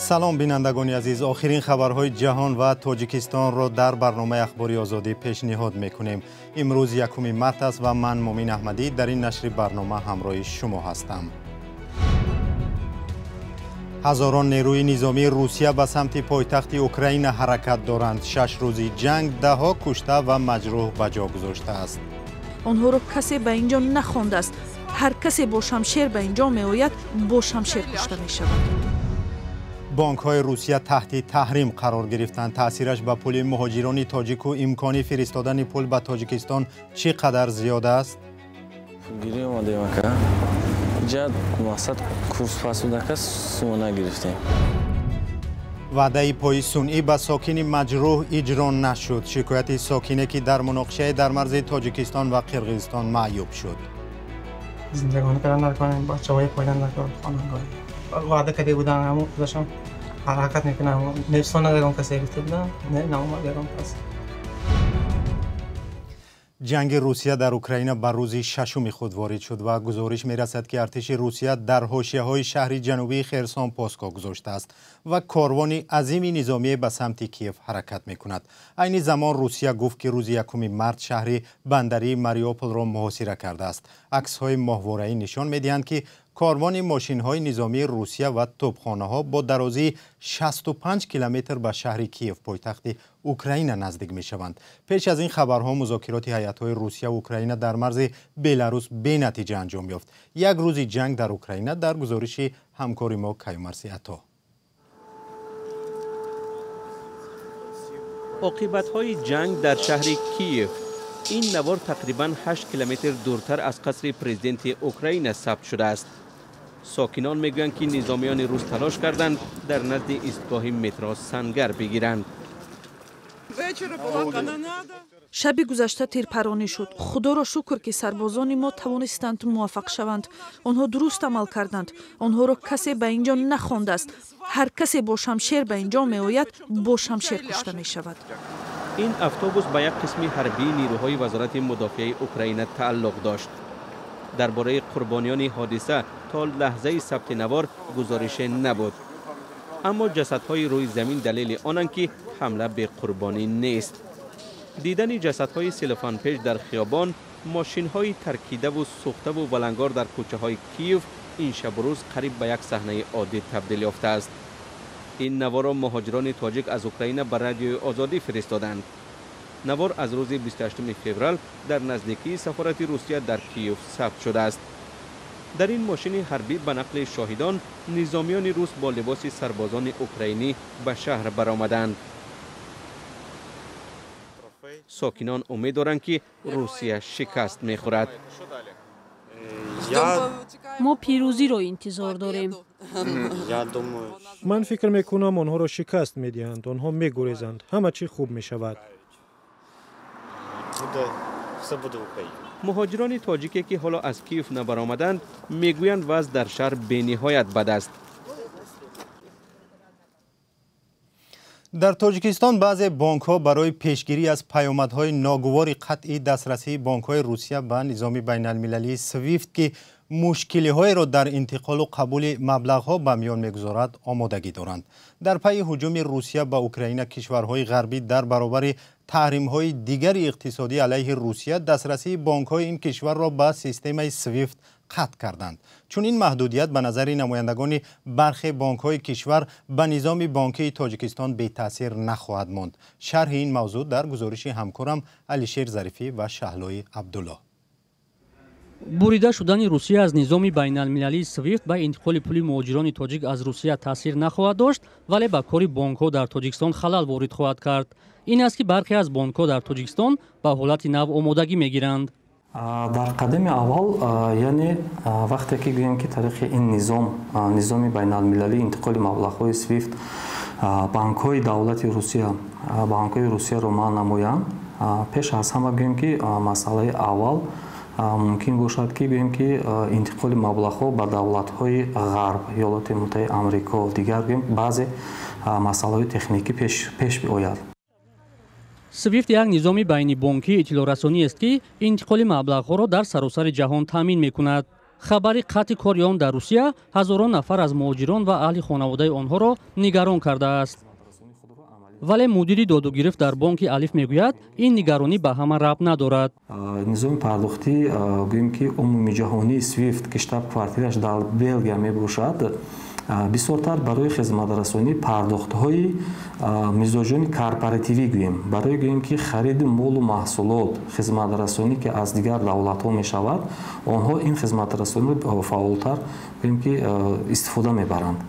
Салом бинандагони азиз, охирин хабарҳои ҷаҳон ва Тоҷикистонро дар барномаи Ахбори Озодӣ пешниҳод мекунем. Имрӯз 1 март аст ва ман Мумин Аҳмадӣ дар ин нашри барнома ҳамроҳи шумо ҳастам. Ҳазорон нерӯи низомии Русия ба самти пойтахти Украина ҳаракат доранд. 6 рӯзи ҷанг даҳҳо кушта ва маҷрӯҳ ба ҷо гузоштааст. Онҳоро касе ба ин ҷо нахондааст. Ҳар касе бо шамшер ба ин ҷо меояд, бо шамшер кушта мешавад. Бонкҳои Русия таҳти таҳрим қарор гирифтанд. Таъсираш ба пули муҳоҷирони тоҷику имкони фиристодани пул ба Тоҷикистон чӣ қадар зиёд аст? Пулгирӣ омадем ака. Иҷа мақсад курс пас будака сума нагирифтем. Ваъдаи пои сунъӣ ба сокини маҷрӯҳ иҷро нашуд. Шикояти сокине ки дар муноқишаи дар марзи Тоҷикистон ва Қирғизистон маъюб шуд. Зиндагонӣ кардан накунем, бачаҳои пайдо накунем, хонандагӣ. Ваъда карда буданд, ҳамон худашон ҳаракат мекунанд. Нефсон ягон касе гирифта буданд, не, наомад ягон кас. Ҷанги Русия дар Украина ба рӯзи шашуми худ ворид шуд ва гузориш мерасад, ки артиши Русия дар ҳошияҳои шаҳри ҷанубии Херсон посгоҳ гузоштааст ва корвони азими низомие ба самти Киев ҳаракат мекунад. Айни замон Русия гуфт, ки рӯзи 1 март шаҳри бандарии Мариуполро муҳосира кардааст. Аксҳои моҳвораӣ нишон медиҳанд, ки корвони мошинҳои низомии Русия ва тӯбхонаҳо бо дарозии 65 километр ба шаҳри Киев, пойтахти Украина, наздик мешаванд. Пеш аз ин хабарҳо музокироти ҳайатҳои Русия ва Украина дар марзи Беларус бенатиҷа анҷом ёфт. Як рӯзи ҷанг дар Украина дар гузориши ҳамкори мо Каюмарси Ато. Оқибатҳои ҷанг дар шаҳри Киев. Ин навор тақрибан 8 километр дуртар аз қасри президенти Украина сабт шудааст. Сокинон мегӯянд, ки низомиёни рус талош карданд дар назди истгоҳи метро сангар бигиранд. Шаби гузашта тирпаронӣ шуд. Худоро шукр, ки сарбозони мо тавонистанд муваффақ шаванд. Онҳо дуруст амал карданд. Онҳоро касе ба ин ҷо нахондааст. Ҳар касе бо шамшер ба ин ҷо меояд, бо шамшер кушта мешавад. Ин автобус ба як қисми ҳарбии нерӯҳои вазорати мудофиаи Украина тааллуқ дошт. Дар бораи қурбониёни ҳодиса то лаҳзаи сабти навор гузорише набуд. Аммо ҷасадҳои рӯи замин далели онанд, ки ҳамла беқурбонӣ нест. Дидани ҷасадҳои селофанпеч дар хиёбон, мошинҳои таркидаву сӯхтаву валангор дар кӯчаҳои Киев ин шабу рӯз қариб ба як саҳнаи оддӣ табдил ёфтааст. Ин наворро муҳоҷирони тоҷик аз Украина ба Радиои Озодӣ фиристоданд. Навор аз рӯзи 28 феврал дар наздикии сафорати Русия дар Киев сабт шудааст. Дар ин мошини ҳарбӣ ба нақли шоҳидон низомиёни рус бо либоси сарбозони украинӣ ба шаҳр баромаданд. Сокинон умед доранд, ки Русия шикаст мехӯрад. Мо пирӯзиро интизор дорем. Ман фикр мекунам, онҳоро шикаст медиҳанд, онҳо мегурезанд, ҳама чӣ хуб мешавад. Муҳоҷирони тоҷике, ки ҳоло аз Киев набаромаданд, мегӯянд вазъ дар шаҳр бениҳоят бад аст. Дар Тоҷикистон баъзе бонкҳо барои пешгирӣ аз паёмадҳои ногувори қатъи дастрасии бонкҳои Русия ба низоми байналмилалии Свифт, ки мушкилиҳоеро дар интиқолу қабули маблағҳо ба миён мегузорад, омодагӣ доранд. Дар пайи ҳуҷуми Русия ба Украина кишварҳои ғарбӣ дар баробари таҳримҳои дигари иқтисодӣ алайҳи Русия дастрасии бонкҳои ин кишварро ба системаи Свифт қатъ карданд. Чунин маҳдудият ба назари намояндагони бархе бонкҳои кишвар ба низоми бонкии Тоҷикистон бетаъсир нахоҳад монд. Шарҳи ин мавзӯъ дар гузориши ҳамкорам Алишер Зарифӣ ва Шаҳлои Абдуллоҳ. Бурида шудани Русия аз низоми байналмилалии Свифт ба интиқоли пули муҳоҷирони тоҷик аз Русия таъсир нахоҳад дошт, вале ба кори бонкҳо дар Тоҷикистон халал ворид хоҳад кард. Ин аст, ки бархе аз бонкҳо дар Тоҷикистон ба ҳолати нав омодагӣ мегиранд. Дар қадами аввал, яъне вақте ки гӯем, ки тариқи ин низом, низоми байналмилалии интиқоли маблағҳои Свифт, бонкҳои давлати Русия, бонкҳои Русияро манъ намоянд, пеш аз ҳама гӯем, ки масъалаи аввал мумкин бошад, ки гӯем, ки интиқоли маблағҳо ба давлатҳои ғарб, Иёлоти Муттаҳидаи Амрико, дигар гӯем баъзе масъалаҳои техникӣ пеш биояд. Свифт як низоми байнибонкии иттилоърасонӣ аст, ки интиқоли маблағҳоро дар саросари ҷаҳон таъмин мекунад. Хабари қатъи кори он дар Русия ҳазорон нафар аз муҳоҷирон ва аҳли хонаводаи онҳоро нигарон кардааст. Вале мудири додугирифт дар бонки Алиф мегӯяд, ин нигаронӣ ба ҳама рабт надорад. Низоми пардохтӣ, гӯем ки умумиҷаҳонии Свифт, ки штаб-квартираш дар Белгия мебошад, бисёртар барои хизматрасонии пардохтҳои мизоҷони корпоративӣ, гӯем, барои, гӯем ки, хариди молу маҳсулот, хизматрасонӣ, ки аз дигар давлатҳо мешавад, онҳо ин хизматрасониро фаъолтар, гӯем ки, истифода мебаранд.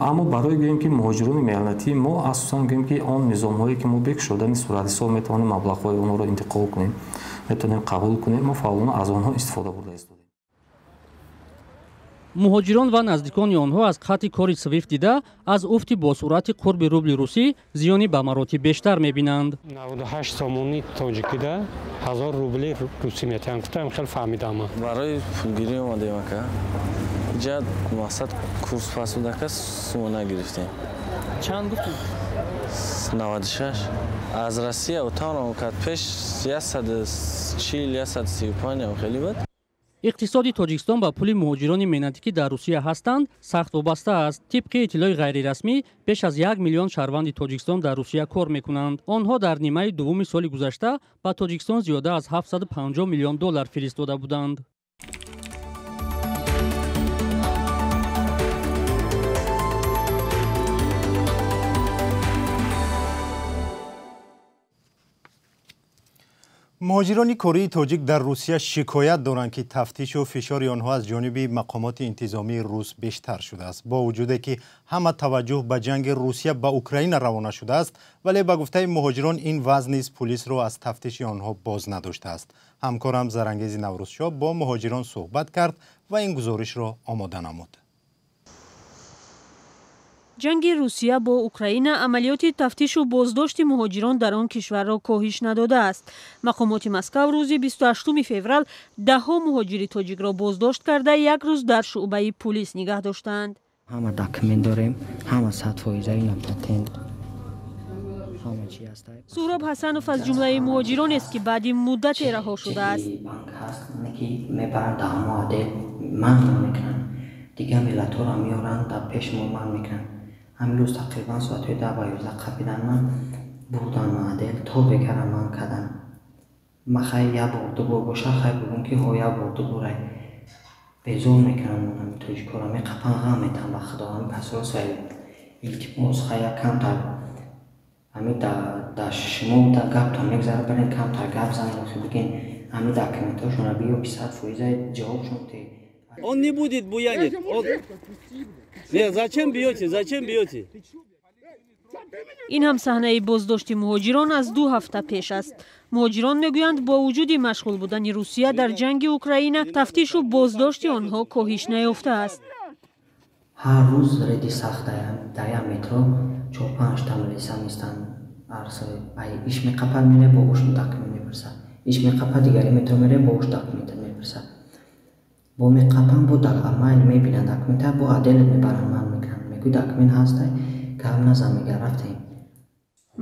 Аммо барои, гӯем ки, муҳоҷирони меҳнатии мо асосан, гӯем ки, он низомҳое ки мо бе кушодани суратҳисоб метавонем маблағҳои онҳоро интиқол кунем, метавонем қабул кунем, мо фаъолона аз онҳо истифода бурда истодем. Муҳоҷирон ва наздикони онҳо аз қатъи кори Свифт дида, аз уфти босуръати қурби рубли русӣ зиёни ба маротиб бештар мебинанд. 98 сомони тоҷикида 1000 рубли русӣ метиҳанд, гуфтам, хеле фаҳмидам. Барои пулгирӣ омадем, ака. Иҷа мақсад курс пас буда, ака, сума нагирифтем. Чанд гуфтӣ? 96. Аз Россия утонам кард, пеш 140, 135 хеле буд. Иқтисоди Тоҷикистон ба пули муҳоҷирони меҳнатӣ, ки дар Русия ҳастанд, сахт вобаста аст. Тибқи иттилои ғайрирасмӣ, беш аз 1 миллион шаҳрванди Тоҷикистон дар Русия кор мекунанд. Онҳо дар нимаи дуввуми соли гузашта ба Тоҷикистон зиёда аз 750 миллион доллар фиристода буданд. Муҳоҷирони кории тоҷик дар Русия шикоят доранд, ки тафтишу фишори онҳо аз ҷониби мақомоти интизомии рус бештар шудааст. Бо вуҷуде ки ҳама таваҷҷӯҳ ба ҷанги Русия ба Украина равона шудааст, вале ба гуфтаи муҳоҷирон, ин вазъ низ пулисро аз тафтиши онҳо боз надоштааст. Ҳамкорам Зарангези Наврӯзшоҳ бо муҳоҷирон суҳбат кард ва ин гузоришро омода намуд. Ҷанги Русия бо Украина амалиёти тафтишу боздошти муҳоҷирон дар он кишварро коҳиш надодааст. Мақомоти Москав рӯзи 28 феврал даҳҳо муҳоҷири тоҷикро боздошт карда, як рӯз дар шӯъбаи пулис нигаҳ доштаанд. Ҳама документ дорем, ҳама 100%, ина патент. Суҳроб Ҳасанов аз ҷумлаи муҳоҷиронест, ки баъди муддате раҳо шудааст. Банк ҳаст, ки мебаранд даҳмо отдел, манъ мекунанд, дигар миллатҳоро меоранд, дар пеш мо манъ мекунанд. Ҳамин рӯз тақрибан соатҳои 10 ба 11 қапидан ман, бурдан ман отдел, то бекара ман кардам. Ма хай, як бор, ду бор боша, хай бугум, ки ҳо, як бор, ду борай безор мекунанд. Монами тоҷикҳоро меқапан, ғам метаҳам, ба худо. Ҳамин пасрос, илтимос, хай, як камтар ҳамин дар шумо гаптон мегзара, барен камтар гап занед, охи бигин, ҳамин документҳошонро биё, ки 100% ҷавобшон те. Он не будет буянить. Он... Нет, зачем бьете? Зачем бьете? Ин ҳам саҳнаи боздошти муҳоҷирон аз 2 ҳафта пеш аст. Муҳоҷирон мегӯянд, бо вуҷуди машғул будани Русия дар ҷанги Украина, тафтишу боздошти онҳо коҳиш наёфтааст. Ҳар рӯз реди сахт, дар як метро чор панҷта милиса меистанд. Иш меқапад, мере, бо уш документ мепурсад, иш меқапад, дигари метро мере, бо уш документа мепурсад, бо меқапанд, бо майл мебинанд документа, бо отдел мебаранд, ман мекунанд, мегӯй, документ ҳастай, гап назан, мега, рафтем.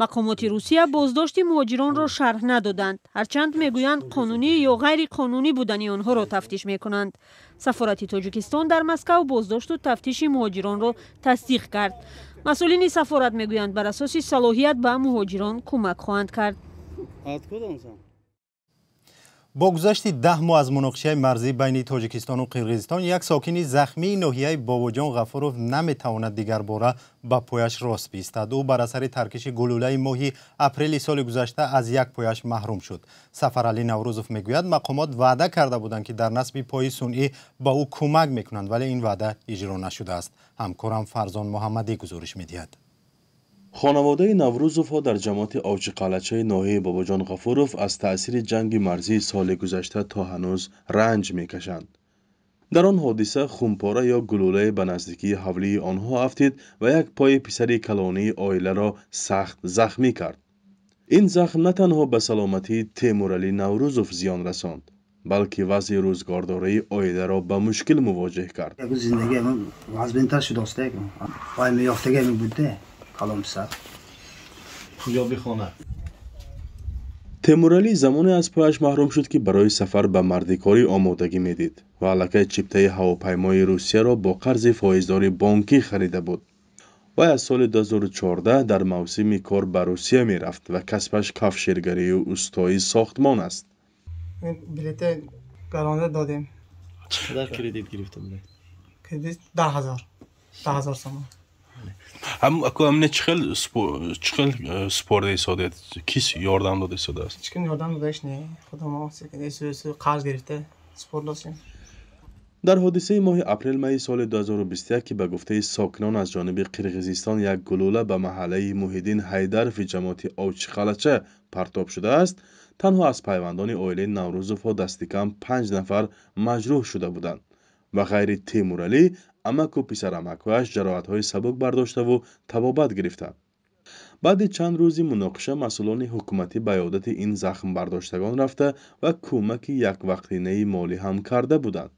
Мақомоти Русия боздошти муҳоҷиронро шарҳ надоданд, ҳарчанд мегӯянд, қонунӣ ё ғайриқонунӣ будани онҳоро тафтиш мекунанд. Сафорати Тоҷикистон дар Москав боздошту тафтиши муҳоҷиронро тасдиқ кард. Масъулини сафорат мегӯянд, бар асоси салоҳият ба муҳоҷирон кӯмак хоҳанд кард. Бо гузашти 10 моҳ аз муноқишаи марзӣ байни Тоҷикистону Қирғизистон, як сокини захмии ноҳияи Бобоҷон Ғафуров наметавонад дигарбора ба пояш рост биистад. Ӯ бар асари таркиши гулӯлаи моҳи апрели соли гузашта аз як пояш маҳрум шуд. Сафаралӣ Наврӯзов мегӯяд, мақомот ваъда карда буданд, ки дар насби пои сунъӣ ба ӯ кӯмак мекунанд, вале ин ваъда иҷро нашудааст. Ҳамкорам Фарзон Муҳаммадӣ гузориш медиҳад. Хонаводаи Наврӯзовҳо дар ҷамоати Овчиқалъачаи ноҳияи Бобоҷон Ғафуров аз таъсири ҷанги марзии соли гузашта то ҳанӯз ранҷ мекашанд. Дар он ҳодиса хумпора ё гулӯлае ба наздикии ҳавлии онҳо афтид ва як пои писари калонии оиларо сахт захмӣ кард. Ин захм на танҳо ба саломатии Темуралӣ Наврӯзов зиён расонд, балки вазъи рӯзгордории оиларо ба мушкил мувоҷеҳ кард. Зиндагӣ вазбинтар шудааст, вай меёфтага мебудде, калон писар. Куҷо бихонад? Темуралӣ замоне аз пояш маҳрум шуд, ки барои сафар ба мардикорӣ омодагӣ медид ва аллакай чиптаи ҳавопаймои Русияро бо қарзи фоиздори бонкӣ харида буд. Вай аз соли 2014 дар мавсими кор ба Русия мерафт ва касбаш кафшергарию устои сохтмон аст. Билете гаронда додем. Чӣ қадар кредит гирифта будед? Кредит 10,000. 10,000 сомон. Амне чӣ хел супорда истодед? Кис ёрдам дода истодааст? Ҳеч ким ёрдам додаиш не. Худамо қарз гирифта супордосем. Дар ҳодисаи моҳи апрел-майи соли 2021, ки ба гуфтаи сокинон аз ҷониби Қирғизистон як гулӯла ба маҳаллаи Муҳиддин Ҳайдарови ҷамоати Овчиқалача партоб шудааст, танҳо аз пайвандони оилаи Наврӯзовҳо дасти кам 5 нафар маҷрӯҳ шуда буданд. Ба ғайри Темуралӣ, амаку писарамакҳояш ҷароҳатҳои сабук бардоштаву табобат гирифтанд. Баъди чанд рӯзи муноқиша масъулони ҳукуматӣ ба ёдати ин захмбардоштагон рафта ва кӯмаки яквақтинаи молӣ ҳам карда буданд.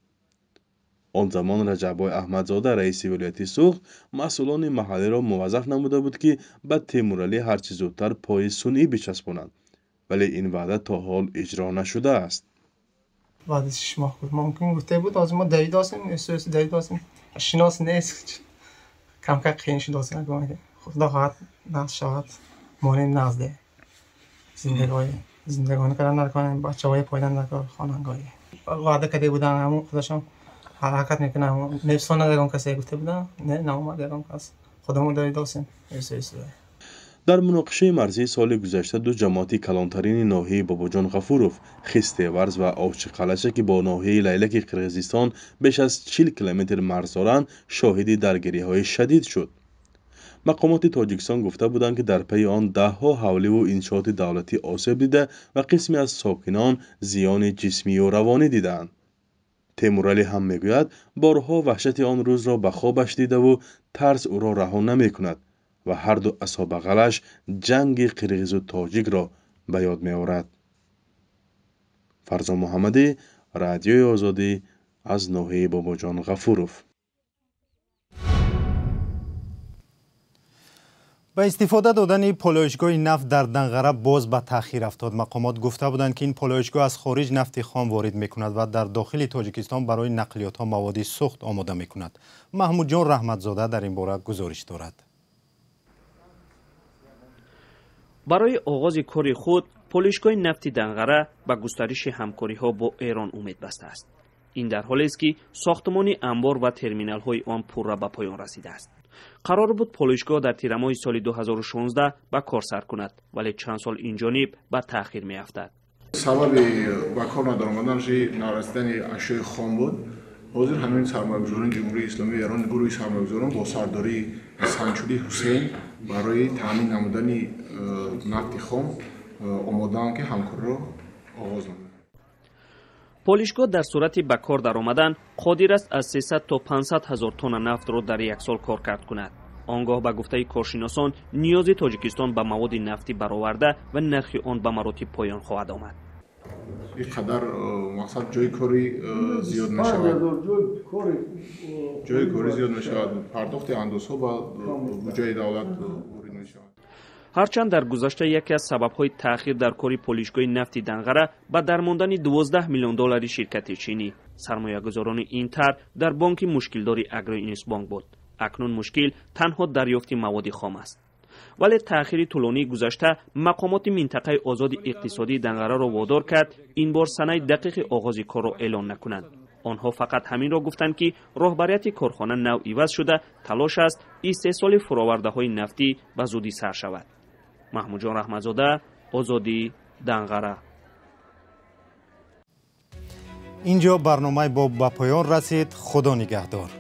Он замон Раҷаббой Аҳмадзода, раиси вилояти Суғд, масъулони маҳаллиро муваззаф намуда буд, ки ба Темуралӣ ҳарчи зудтар пои сунъӣ бичаспонанд, вале ин ваъда то ҳол иҷро нашудааст. Баъди 6 моҳ буд. Мумкин гуфта буд, ҳозир мо давидосем, эсӯс давидосем. Шинос нест. Камкам қиин шудосем. Худо хоҳад нағз шавад. Монем нағзде. Зиндагонӣ кардан накунем, бачаҳои пойдан накор, хонангоҳӣ. Ваъда карда буданд, ҳамон худашон ҳаракат мекунанд. Нефсона ягон касе гуфта буданд, не, наомад ягон кас. Худамон давидосем. Эсӯс. Дар муноқишаи марзии соли гузашта ду ҷамоати калонтарини ноҳияи Бобоҷон Ғафуров, Хистеварз ва Овчиқалача, ки бо ноҳияи Лайлаки Қирғизистон беш аз 40 километр марз доранд, шоҳиди даргириҳои шадид шуд. Мақомоти Тоҷикистон гуфта буданд, ки дар пайи он даҳҳо ҳавливу иншооти давлатӣ осеб дида ва қисме аз сокинон зиёни ҷисмию равонӣ дидаанд. Темуралӣ ҳам мегӯяд, борҳо ваҳшати он рӯзро ба хобаш дидаву тарс ӯро раҳо намекунад ва ҳарду асобағалаш ҷанги қирғизу тоҷикро ба ёд меорад. Фарзон Муҳаммадӣ, Радиои Озодӣ аз ноҳияи Бобоҷон Ғафуров. Ба истифода додани полоишгоҳи нафт дар Данғара боз ба таъхир афтод. Мақомот гуфта буданд, ки ин полоишгоҳ аз хориҷ нафти хом ворид мекунад ва дар дохили Тоҷикистон барои нақлиётҳо маводи сӯхт омода мекунад. Маҳмудҷон Раҳматзода дар ин бора гузориш дорад. Барои оғози кори худ полоишгоҳи нафти Данғара ба густариши ҳамкориҳо бо Эрон умед бастааст. Ин дар ҳолест, ки сохтмони анбор ва терминалҳои он пурра ба поён расидааст. Қарор буд полоишгоҳ дар тирамоҳи соли 2016 ба кор сар кунад, вале чанд сол инҷониб ба таъхир меафтад. Сабаби ба кор надаромаданаши нарасидани ашёи хом буд. Ҳозир ҳамин сармоягузорони Ҷумҳурии Исломии Эрон, гурӯҳи сармоягузорон бо сардории Санчули Ҳусейн барои таъмин намудани нафти хом омодаанд, ки ҳамкориро оғоз намоянд. Полишгоҳ дар сурати ба кор даромадан қодир аст аз 300 то 500 ҳазор тонна нафтро дар як сол коркард кунад. Он гоҳ ба гуфтаи коршиносон ниёзи Тоҷикистон ба маводи нафтӣ бароварда ва нархи он ба маротиб поён хоҳад омад. Ин қадар мақсад ҷои кори зиёд мешавад. Ҷои кори зиёд мешавад. Пардохти андозҳо ба буҷаи давлат ворид мешавад. Ҳарчанд дар гузашта яке аз сабабҳои таъхир дар кори полишгоҳи нафти Данғара ба дармондани 12 миллион доллари ширкати чинӣ, сармоягузорони ин тарҳ дар бонки мушкилдори Агроинвестбонк буд. Акнун мушкил танҳо дарёфти маводи хом аст. Вале таъхири тӯлонии гузашта мақомоти минтақаи озоди иқтисодии Данғараро водор кард ин бор санаи дақиқи оғози корро эълон накунанд. Онҳо фақат ҳаминро гуфтанд, ки роҳбарияти корхона нав иваз шуда, талош аст истеҳсоли фуровардаҳои нафтӣ ба зудӣ сар шавад. Маҳмудҷон Раҳматзода, Озодӣ, Данғара. Инҷо барномаи боб ба поён расид. Худо нигаҳдор.